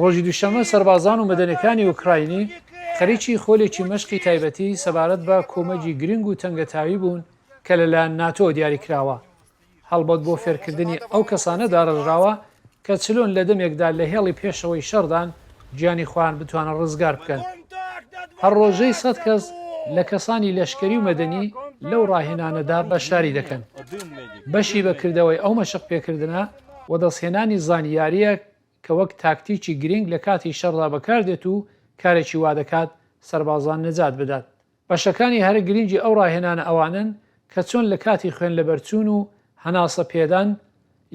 ڕۆژی دووشەممە سەربازان و مەدەنیەکانی ئۆکراینی خەریکی خۆلێکی مەشقی تایبەتی سەبارەت بە کۆمەکی گرنگ و تەنگەتاوی بوون کە لەلایەن ناتۆوە دیاریکراوە. هەڵبەت بۆ فێرکردنی ئەو کەسانە داڕێژراوە کە چلۆن لە دەمێکدا لە هێڵی پێشەوەی شەڕدان گیانی خۆیان بتوانن ڕزگار بکەن. هەر ڕۆژەی سەت کەس لە کەسانی لەشکەری و مەدەنی لەو ڕاهێنانەدا بەشداری دەکەن. بەشی بە کردەوەی ئەو مەشق پێکردنە وەدەستهێنانی زانیارییە کە وەک تاکتیکی گرینگ لە کاتی شەڕدا بەکاردێت و کارێکی وادەکات سەربازان نەجات بدات. بەشەکانی هەرە گرینگی ئەو ڕاهێنانە ئەوانەن کە چۆن لە کاتی خوێن لەبەرچوون و هەناسە پێدان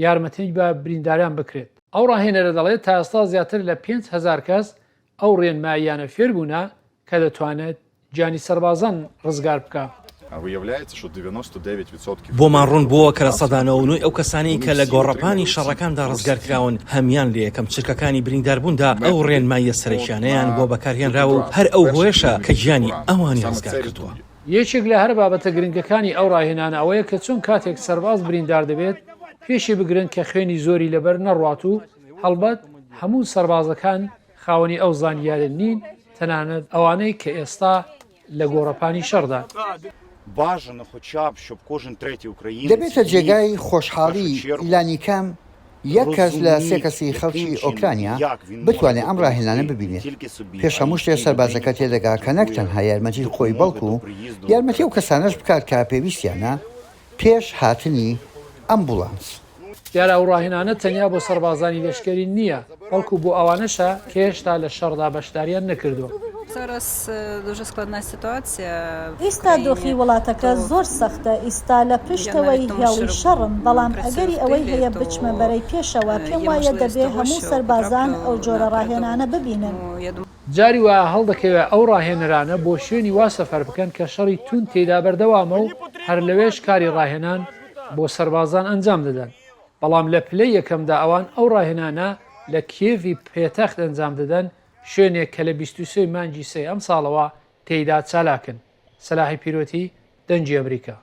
یارمەتیی بە برینداران بکرێت. ئەو ڕاهێنەرە دەڵێت تا ئێستا زیاتر لە 5000 کەس ئەو ڕێنماییانە فێربوونە کە دەتوانێت گیانی سەربازان ڕزگار بکا. بۆمان ڕوون بووە کە 99% ی ئەو کەسانەی کە لە گۆڕەپانی شەڕەکاندا ڕزگارکراون، هەمیان لە یەکەم چرکەکانی برینداربووندا ئەو ڕێنماییە سەرەکیانەیان بۆ بەکارهێنراوە و هەر ئەو هۆیەشە کە گیانی ئەوانی ڕزگار کردووە. یەکێک لە هەرە بابەتە گرنگەکانی ئەو ڕاهێنانە ئەوەیە کە چۆن کاتێک سەرباز بریندار دەبێت پێشی بگرن کە خوێنی زۆری لەبەر نەڕوات و هەڵبەت هەموو سەربازەکان خاوەنی ئەو زانیارە نین تەنانەت ئەوانەی کە ئێستا لە گۆڕەپانی شەڕدان. دەبێتە جێگای خۆشحاڵی لانیکەم یەک کەس لە سێ کەسی خەڵکی ئۆکرانیا بتوانێت ئەم ڕاهێنانە ببینێت. پێش هەموو شتێک سەربازەکە تێدەگا کە نەک تەنها یارمەتی خۆی بەڵکو یارمەتی ئەو کەسانەش بکات کە پێویستیانە پێش هاتنی ئەمبوڵانس. دیارە ئەو ڕاهێنانە تەنیا بۆ سەربازانی لەشکەری نییە، بەڵکو بۆ ئەوانەشە کە هێشتا لە شەڕدا بەشداریان نەکردووە. ئیستا دۆخی وڵاتەکە زۆر سەختە، ئیستا لە پشتەوەی هێڵی شەڕم، بەڵام ئەگەری ئەوەی هەیە بچمە بەرەی پێشەوە، پێم وایە دەبێ هەموو سەربازان ئەو جۆرە ڕاهێنانە ببینن. جاری وایە هەڵدەکەوێ ئەو ڕاهێنەرانە بۆ شوێنی وا سەفەر بکەن کە شەڕی توند تێیدا بەردەوامە و هەر لەوێش کاری ڕاهێنان بۆ سەربازان ئەنجام دەدەن، بەڵام لە پلەی یەکەمدا ئەوان ئەو ڕاهێنانە لە کیێڤی پێتەخت ئەنجام دەدەن، شوێنێک کە لە 23 مانگی سێی ئەمساڵەوە تێیدا چالاکن. سەلاحی پیرۆتی، دەنگی ئەمریکا.